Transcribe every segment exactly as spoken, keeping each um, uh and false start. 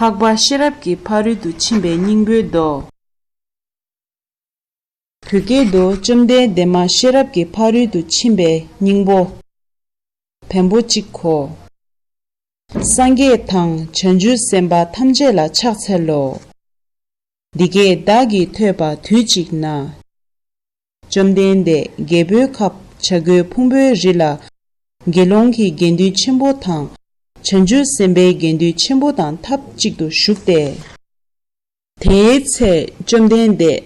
འཕགས་པ་ཤེས་རབ་ཀྱི་ཕ་རོལ་ཏུ་ཕྱིན་པའི་སྙིང་པོའི་མདོ། བོད་སྐད་དུ། བཅོམ་ལྡན་འདས་མ་ཤེས་རབ་ཀྱི་ཕ་རོལ་ཏུ་ཕྱིན་པའི་སྙིང་པོ། བེམ་པོ་གཅིག་གོ། སངས་རྒྱས་དང་བྱང་ཆུབ་སེམས་དཔའ་ཐམས་ཅད་ལ་ཕྱག་འཚལ་ལོ། འདི་སྐད་བདག་གིས་ཐོས་པ་དུས་གཅིག་ན། བཅོམ་ལྡན་འདས་རྒྱལ་པོའི་ཁབ་བྱ་རྒོད་ཕུང་པོའི་རི་ལ། དགེ་སློང་གི་དགེ་འདུན་ཆེན་པོ་དང་། བྱང་ཆུབ་སེམས་དཔའི་དགེ་འདུན་ཆེན་པོ་དང་ཐབས་གཅིག་ཏུ་བཞུགས་ཏེ། དེའི་ཚེ་བཅོམ་ལྡན་འདས་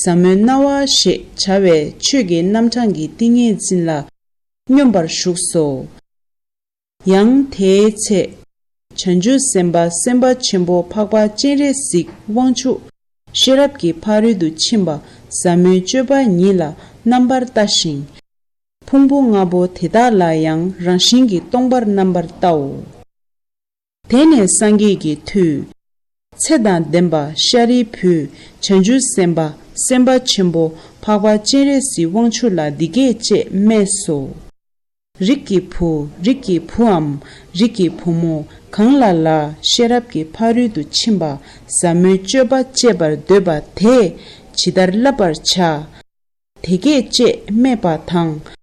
ཟབ་མོའི་སྣང་བ་ཞེས་བྱ་བའི་ཆོས་ཀྱི་རྣམ་གྲངས་ཀྱི་ཏིང་ངེ་འཛིན་ལ་སྙོམས་པར་བཞུགས་སོ། ཡང་དེའི་ཚེ། བྱང་ཆུབ་སེམས་དཔའ་སེམས་དཔའ་ཆེན་པོ་འཕགས་པ་སྤྱན་རས་གཟིགས་དབང་ཕྱུག་ཤེས་རབ་ཀྱི་ཕ་རོལ་ཏུ་ཕྱིན་པ་ཟབ་མོའི་སྤྱོད་པ་ཉིད་ལ་རྣམ་པར་ལྟ་ཞིང་། ཕུང་པོ་ལྔ་པོ་དེ་དག་ལ་ཡང་རང་བཞིན་གྱིས་སྟོང་པར་རྣམ་པར་བལྟའོ། དེ་ནས་སངས་རྒྱས་ཀྱི་མཐུས། ཚེ་དང་ལྡན་པ་ཤཱ་རིའི་བུས་བྱང་ཆུབ་སེམས་དཔའ་སེམས་དཔའ་ཆེན་པོ་འཕགས་པ་སྤྱན་རས་གཟིགས་དབང་ཕྱུག་ལ་འདི་སྐད་ཅེས་སྨྲས་སོ། རིགས་ཀྱི་བུ། རིགས་ཀྱི་བུའམ། རིགས་ཀྱི་བུ་མོ་གང་ལ་ལ་ཤེས་རབ་ཀྱི་ཕ་རོལ་ཏུ་ཕྱིན་པ་ཟབ་མོའི་སྤྱོད་པ་སྤྱད་པར་འདོད་པ་དེས་ཇི་ལྟར་བསླབ་པར་བྱ། དེ་སྐད་ཅེས་སྨྲས་པ་དང་།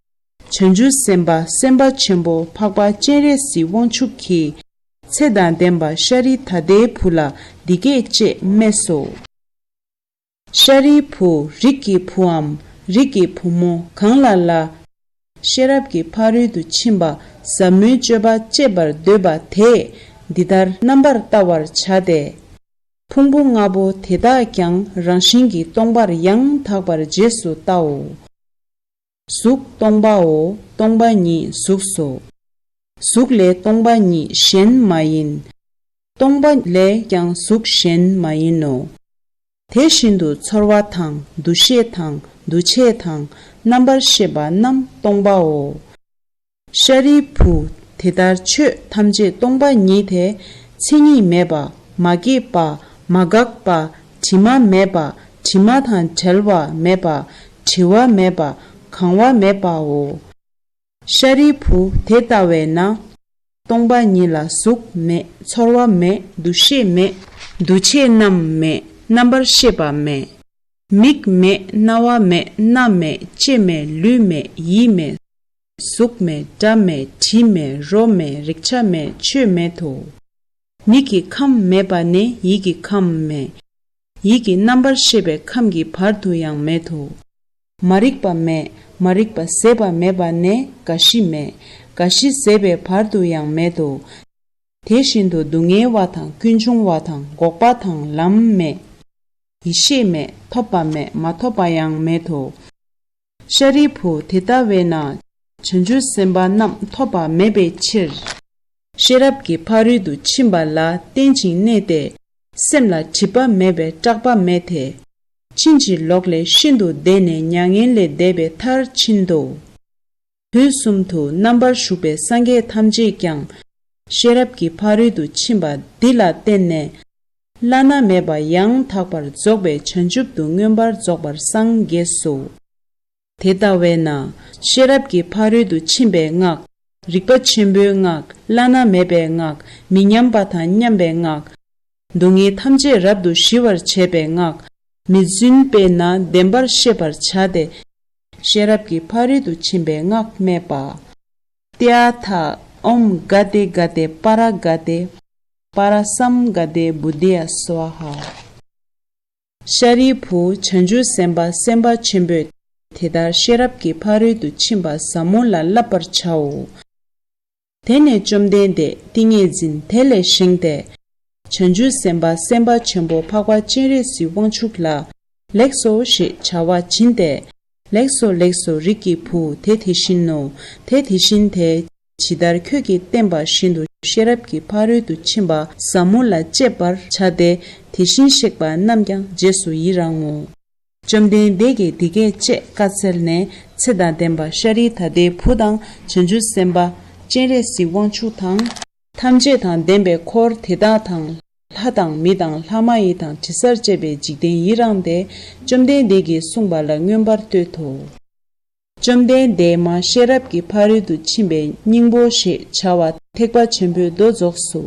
བྱང་ཆུབ་སེམས་དཔའ་སེམས་དཔའ་ཆེན་པོ་འཕགས་པ་སྤྱན་རས་གཟིགས་དབང་ཕྱུག་གིས་ཚེ་དང་ལྡན་པ་ཤཱ་རི་དྭ་ཏིའི་བུ་ལ་འདི་སྐད་ཅེས་སྨྲས་སོ། ཤཱ་རིའི་བུ། རིགས་ཀྱི་བུའམ། རིགས་ཀྱི་བུ་མོ་གང་ལ་ལ། ཤེས་རབ་ཀྱི་ཕ་རོལ་ཏུ་ཕྱིན་པ་ཟབ་མོའི་སྤྱོད་པ་སྤྱད་པར་འདོད་པ་དེས་འདི་ལྟར་རྣམ་པར་བལྟ་བར་བྱ་སྟེ། ཕུང་པོ་ལྔ་པོ་དེ་དག་ཀྱང་རང་བཞིན་གྱིས་སྟོང་པར་ཡང་དག་པར་རྗེས་སུ་བལྟའོ། གཟུགས་སྟོང་པའོ། སྟོང་པ་ཉིད་གཟུགས་སོ། གཟུགས་ལས་སྟོང་པ་ཉིད་གཞན་མ་ཡིན། སྟོང་པ་ལས་ཀྱང་གཟུགས་གཞན་མ་ཡིན་ནོ། དེ་བཞིན་དུ་ཚོར་བ་དང་། འདུ་ཤེས་དང་། འདུ་བྱེད་དང་། རྣམ་པར་ཤེས་པ་རྣམས་སྟོང་པའོ། ཤཱ་རིའི་བུ། དེ་ལྟར་ཆོས་ཐམས་ཅད་སྟོང་པ་ཉིད་དེ། མཚན་ཉིད་མེད་པ། མ་སྐྱེས་པ། མ་འགགས་པ། དྲི་མ་མེད་པ། དྲི་མ་དང་བྲལ་བ་མེད་པ། བྲི་བ་མེད་པ། གང་བ་མེད་པའོ། ཤཱ་རིའི་བུ། དེ་ལྟ་བས་ན། སྟོང་པ་ཉིད་ལ་གཟུགས་མེད། ཚོར་བ་མེད། འདུ་ཤེས་མེད། འདུ་བྱེད་རྣམས་མེད། རྣམ་པར་ཤེས་པ་མེད། མིག་མེད། རྣ་བ་མེད། སྣ་མེད། ལྕེ་མེད། ལུས་མེད། ཡིད་མེད། གཟུགས་མེད། སྒྲ་མེད། དྲི་མེད། རོ་མེད། རེག་བྱ་མེད། ཆོས་མེད་དོ། མིག་གི་ཁམས་མེད་པ་ནས་ཡིད་ཀྱི་ཁམས་མེད། ཡིད་ཀྱི་རྣམ་པར་ཤེས་པའི་ཁམས་ཀྱི་བར་དུ་ཡང་མེད་དོ། མ་རིག་པ་མེད། མ་རིག་པ་ཟད་པ་མེད་པ་ནས་རྒ་ཤི་མེད། རྒ་ཤི་ཟད་པའི་བར་དུ་ཡང་མེད་དོ། དེ་བཞིན་དུ་སྡུག་བསྔལ་བ་དང་ཀུན་འབྱུང་བ་དང་འགོག་པ་དང་ལམ་མེད། ཡེ་ཤེས་མེད། ཐོབ་པ་མེད། མ་ཐོབ་པ་ཡང་མེད་དོ། ཤཱ་རིའི་བུ། དེ་ལྟ་བས་ན། བྱང་ཆུབ་སེམས་དཔའ་རྣམས་ཐོབ་པ་མེད་པའི་ཕྱིར། ཤེས་རབ་ཀྱི་ཕ་རོལ་ཏུ་ཕྱིན་པ་ལ་བརྟེན་ཅིང་གནས་ཏེ། སེམས་ལ་སྒྲིབ་པ་མེད་པའི་སྐྲག་པ་མེད་དེ། ཕྱིན་ཅི་ལོག་ལས་ཤིན་ཏུ་འདས་ནས་མྱ་ངན་ལས་འདས་པའི་མཐར་ཕྱིན་ཏོ། དུས་གསུམ་དུ་རྣམ་པར་བཞུགས་པའི་སངས་རྒྱས་ཐམས་ཅད་ཀྱང་། ཤེས་རབ་ཀྱི་ཕ་རོལ་ཏུ་ཕྱིན་པ་འདི་ལ་བརྟེན་ནས། བླ་ན་མེད་པ་ཡང་དག་པར་རྫོགས་པའི་བྱང་ཆུབ་ཏུ་མངོན་པར་རྫོགས་པར་སངས་རྒྱས་སོ། དེ་ལྟ་བས་ན། ཤེས་རབ་ཀྱི་ཕ་རོལ་ཏུ་ཕྱིན་པའི་སྔགས། རིག་པ་ཆེན་པོའི་སྔགས། བླ་ན་མེད་པའི་སྔགས། མི་མཉམ་པ་དང་མཉམ་པའི་སྔགས། སྡུག་བསྔལ་ཐམས་ཅད་རབ་ཏུ་ཞི་བར་བྱེད་པའི་སྔགས། མི་བརྫུན་པས་ན་བདེན་པར་ཤེས་པར་བྱ་སྟེ། ཤེས་རབ་ཀྱི་ཕ་རོལ་ཏུ་ཕྱིན་པའི་སྔགས་སྨྲས་པ། ཏདྱ་ཐཱ། ཨོཾ་ག་ཏེ་ག་ཏེ་པཱ་ར་ག་ཏེ། པཱ་ར་སཾ་ག་ཏེ་བུདྡྷཱ་སྭཱ་ཧཱ། ཤཱ་རིའི་བུ། བྱང་ཆུབ་སེམས་དཔའ་སེམས་དཔའ་ཆེན་པོས་དེ་ལྟར་ཤེས་རབ་ཀྱི་ཕ་རོལ་ཏུ་ཕྱིན་པ་ཟབ་མོ་ལ་བསླབ་པར་བྱའོ། དེ་ནས་བཅོམ་ལྡན་འདས་ཏིང་ངེ་འཛིན་དེ་ལས་བཞེངས་ཏེ། བྱང་ཆུབ་སེམས་དཔའ་སེམས་དཔའ་ཆེན་པོ་འཕགས་པ་སྤྱན་རས་གཟིགས་དབང་ཕྱུག་ལ། ལེགས་སོ་ཞེས་བྱ་བ་བྱིན་ཏེ། ལེགས་སོ་ལེགས་སོ། རིགས་ཀྱི་བུ་དེ་དེ་བཞིན་ནོ། དེ་དེ་བཞིན་དེ། ཇི་ལྟར་ཁྱོད་ཀྱིས་བསྟན་པ་བཞིན་དུ་ཤེས་རབ་ཀྱི་ཕ་རོལ་ཏུ་ཕྱིན་པ་ཟབ་མོ་ལ་སྤྱད་པར་བྱ་སྟེ། དེ་བཞིན་གཤེགས་པ་རྣམས་ཀྱང་རྗེས་སུ་ཡི་རང་ངོ་། བཅོམ་ལྡན་འདས་ཀྱིས་འདི་སྐད་ཅེས་བཀའ་སྩལ་ནས། ཚེ་དང་ལྡན་པ་ཤཱ་རི་དྭ་ཏིའི་བུ་དང་། བྱང་ཆུབ་སེམས་དཔའ་སྤྱན་རས་གཟིགས་དབང་ཕྱུག་དང་། ཐམས་ཅད་དང་ལྡན་པའི་འཁོར་དེ་དག་དང་། ལྷ་དང་མི་དང་ལྷ་མ་ཡིན་དང་དྲི་ཟར་བཅས་པའི་འཇིག་རྟེན་ཡི་རངས་ཏེ། བཅོམ་ལྡན་འདས་ཀྱིས་གསུངས་པ་ལ་མངོན་པར་བསྟོད་དོ། བཅོམ་ལྡན་འདས་མ་ཤེས་རབ་ཀྱི་ཕ་རོལ་ཏུ་ཕྱིན་པའི་སྙིང་པོ་ཞེས་བྱ་བ་ཐེག་པ་ཆེན་པོའི་མདོ་རྫོགས་སོ།